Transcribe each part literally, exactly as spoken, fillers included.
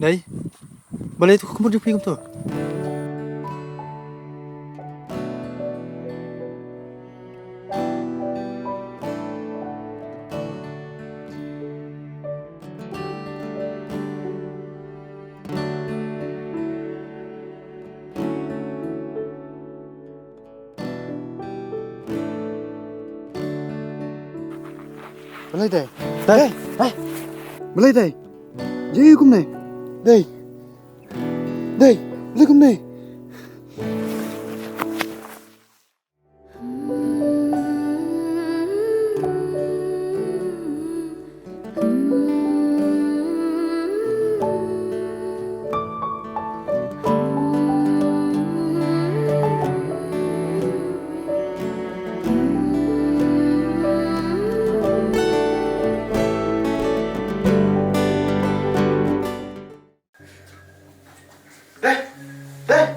Dei. Balei tu ka mut jong phi kumto? Balei dei? Dei. Dei. Balei dei? Jia kumne. Dei. Dei. Balei kumne? Dei, dei.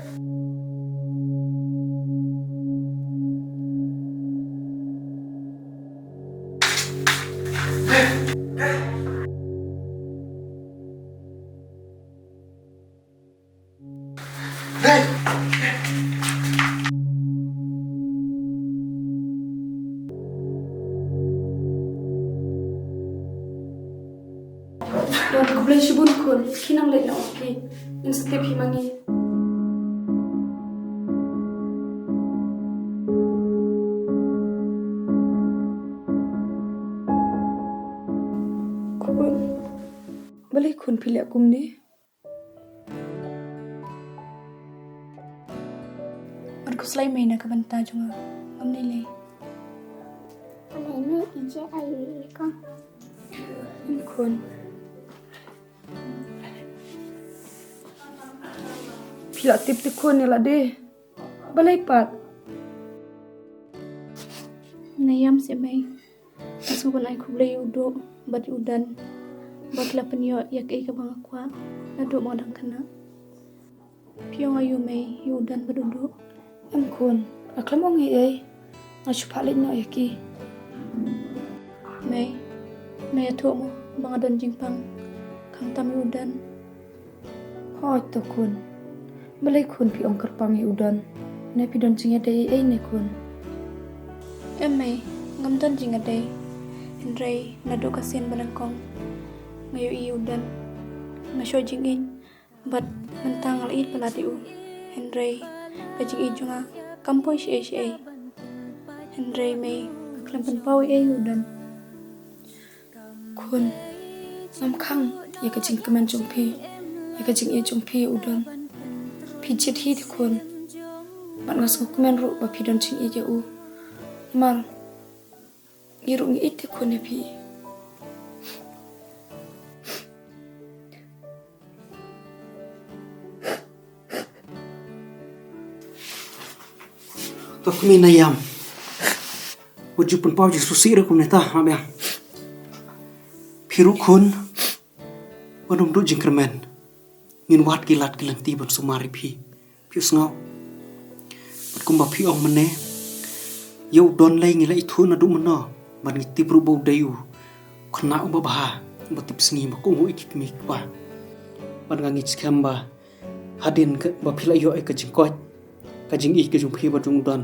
Dei. Don, khublei shibun khun, ki nang leit noh ki. Ngin sa tip hi ma ngi. Khun, balei khun phi leh kumne? Wat khuslai mei na ka bynta jong nga. Ngam lei lei. Balei mei ïa ai ïa ka? Khun. Phi la tip te khun ïa lade. Balei pat? Nga ïam seh mei. Nga sngewbha ban ai khublei ïa u Duh bad ïa u Don ba ki la pynïoh ïa kaei kaba nga kwah naduh ba nga dang khynnah. Phi ong aïu mei ïa u Don bad u Duh? Em khun, nga khlem ong ei ei. Nga shu phah leit noh ïa ki. Mei, mei ïathuh mo ba nga don jingpang khamtam ïa u Don. Hooid to khun. Balei khun phi ong kyrpang ïa u Don? Ne phi don jingïadei ei ei ne khun? Em mei, ngam don jingïadei. Hynrei naduh ka sien ba nyngkong nga ïohi ïa u Don, nga shoh jingïeit. Bad mynta nga la ïeit palat ïa u. Hynrei ka jingïeit jong nga kam poi shaei shaei. Hynrei mei, nga khlem pynpaw ei ei ïa u Don. Khun, ngam khang ïa ka jingkmen jong phi, ïa ka jingïeit jong phi ïa u Don. Phi jied hi te khun. Bad nga sngewkmen ruh ba phi don jingïeit ïa u. Namar ngi ruh ngi ïeit te khun ïa phi. To kmie na ïam. Wat ju pynpaw jingsngewsih ruh kumne ta, ma biang. Phi ruh khun, wat ym duh jingkyrmen. Ngin wad ki lad ki lynti ban sumar ïa phi. Phi sngew. Bad kumba phi ong mynne, ïa u Don lei ngi la ithuh naduh mynno. Bad ngi tip ruh ba u dei u khynnah uba bha, uba tipsngi, ba kohnguh ïa ki kmie ki kpa. Bad nga ngeit skhem ba hadien ba phi la ïoh ïa ka jingkoit, ka jingïeit ka jong phi bad jong u Don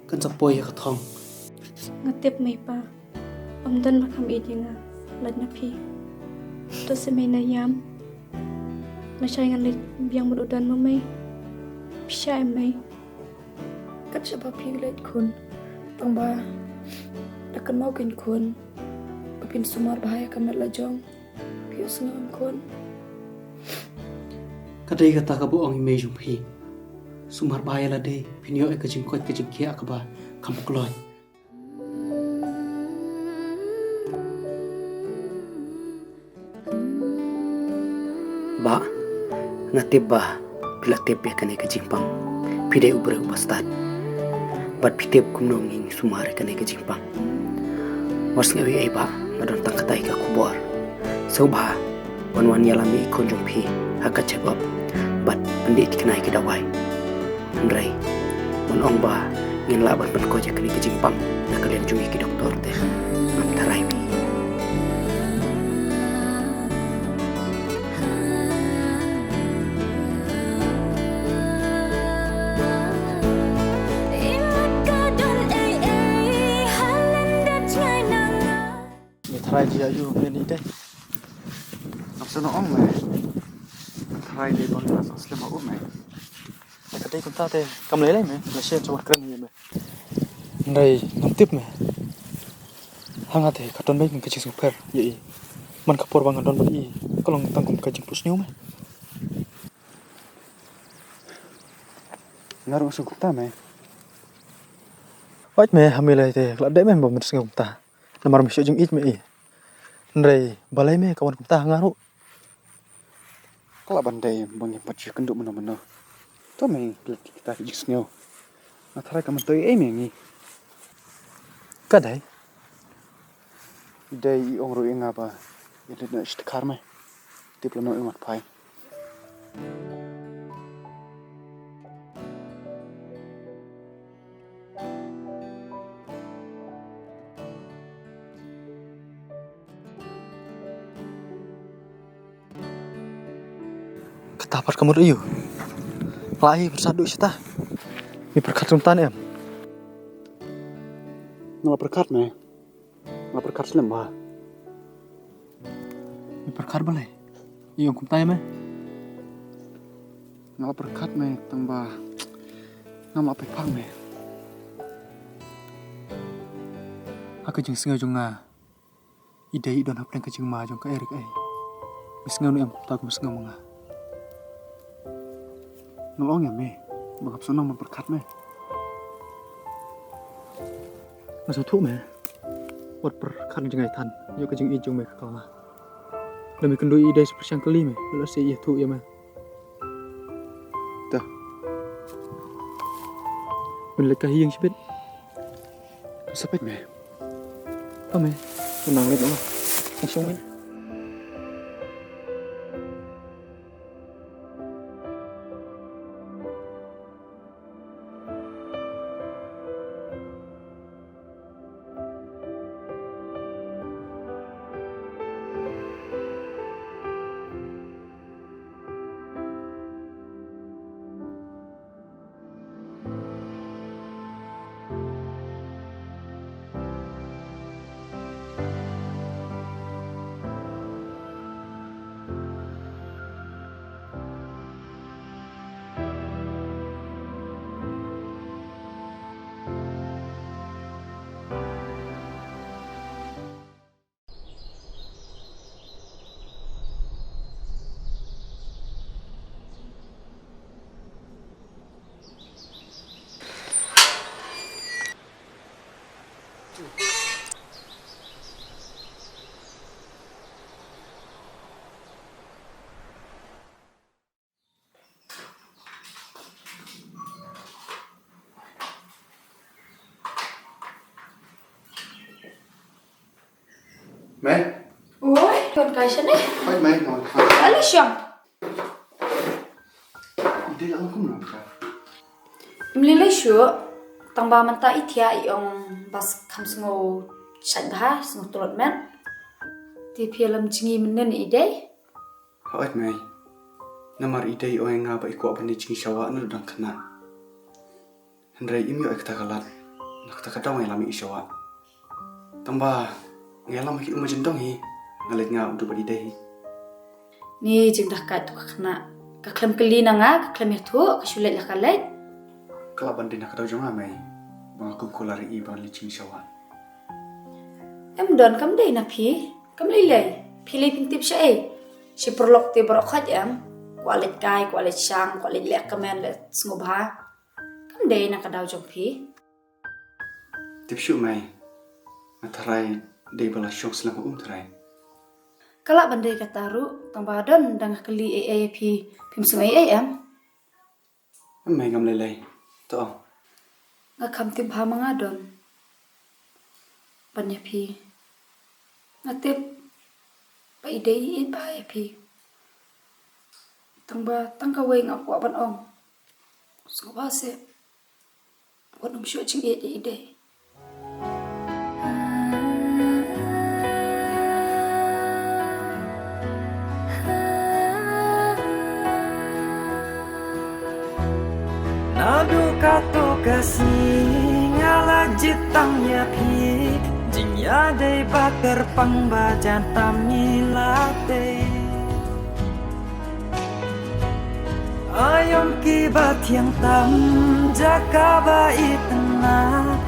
kan sa poi ïa ka thong. Nga tip mei pa, ym don ba kham ïeit ïa nga lait na phi. To seh mei na ïam. Lashai ngan leit biang bad u Don mo mei. Phi shah em mei? Kat shaba phi leit khun. Tang ba da kynmaw kein khun ba phin sumar bha ïa ka met la jong. Phi sngew em khun? Ka dei kata kaba ong i mei jong phi. Sumar bha ïa lade, phin ïoh ïa ka jingkoit ka jingkhiah kaba kham kloi. Bah, nga tip ba phi la tip ïa kane ka jingpang. Phi dei u briew uba stad. Bad phi tip kumno ngin sumar ïa kane ka jingpang. Wat sngew ei ei bah, nga don tang katai ka khubor. Sngewbha wan wan ïalam ïa i khun jong phi ha ka check up bad pyndih thikna ïa ki dawai. Hynrei wan ong ba ngin lah ban pynkoit ïa kane ka jingpang na ka liang jong ïa ki doktor te. Ngam tharai phi. Ïa ïu me ni dei. Ngam sngewbha ong me. Tharai dei ba nga sngewslem ha u me. Ka dei kumta te kam lei lei me. La shen sa wan kren ïa me. Hynrei ngam tip me. Ha nga te ka don beit ka jingsngewpher ïa i. Man ka por ba nga don bad i ka long tang kum ka jingpynsngew me. Nga ruh nga sngew kumta me. Hooid me, ha me lei te ka la dei me ba men sngew kumta. Namar me shu jingïeit me i. Hynrei balei me ka wan kumta ha nga ruh. Ka lah ban dei ba ngi pat shu kynduh mynno mynno. To me, kita ki jingsngew. Nga tharai ka myntoi ei me ngi. Ka dei. Dei i ong ruh ïa nga ba i leit noh sha dkhar me. Tip lano i wan phai. Kata pat ka mut aïu? Nga la hi pyrshah duh shata. Me pyrkhat kumta ne em? Nga la pyrkhat me. Nga la pyrkhat slem bha. Me pyrkhat balei? Ïa ong kumta ïa me. Nga la pyrkhat me tang ba ngam lah pyrkhat me. Ha ka jingsngew jong nga. I dei i don hapdeng ka jingma jong kaei re kaei. Me sngew ne em kumta kum sngew ma nga? Nga la ong ïa me ba ngam sngewbha ban pyrkhat me. Nga sngewthuh me. Wat pyrkhat jngai than ïa ka jingïeit jong me ka kala. Lada me kynduh i dei sa pyrshang kylli me, lada sa ïathuh ïa me. Ta. Men leit ka hi ïing shibit. Sa peit me. Ka me. Nang leit noh. Nang shong me. Mei. Oi, kon kai shane. Hooid mei, kon kai. Kali shong. Ide lang kum nang ka. Im lei lei shuh. Tang ba mynta i thiah i ong ba kham sngew shait bha, sngew tlot met. Te phi lam jngi mynnin i dei. Hooid mei. Namar i dei i ong ïa nga ba i kwah ban leit jngi sha wah na dang khynnah. Hynrei im ïoh ïa kata ka lad. Na kata ka daw nga ïalam ïa i sha wah. Tang ba nga ïalam ha ki um ba jyndong hi. Nga leit nga u du bad i dei hi. Ni jingdahkai tu ka khynnah. Ka khlem kylli na nga, ka khlem ïathuh, ka shu leit la ka leit. Ka lah ban dei na ka daw jong nga mei. Ba nga kum kular ïa i ban leit jngi sha wah. Em don kam dei na phi. Kam lei lei. Phi lei phin tip shaei. Shi paralok te baroh khoit em. Kwah leit kai, kwah leit shang, kwah leit leh kmen, leh sngewbha. Kam dei na ka daw jong phi. Tip shuh mei. Nga tharai dei ba la shong slem ha um tharai. Ka lah ban dei kata ruh, tang ba don dang kylli ei ei phi, phim sngew ei ei em. Em mei ngam lei lei. To ong. Nga kham tip bha ma nga don. Ban ïa phi. Nga tip ba i dei i ïeit bha ïa phi. Tang ba tang kawei nga kwah ban ong. Sngewbha seh. Wat ym shu jingïeit ïa i dei. Naduh katto ka sngi nga la jied tam ïa phi. Jingïa Ka dei ba kyrpang ba jan tam ngi la tei. Aïom ki ba thiang tam, jaka ba itynnad.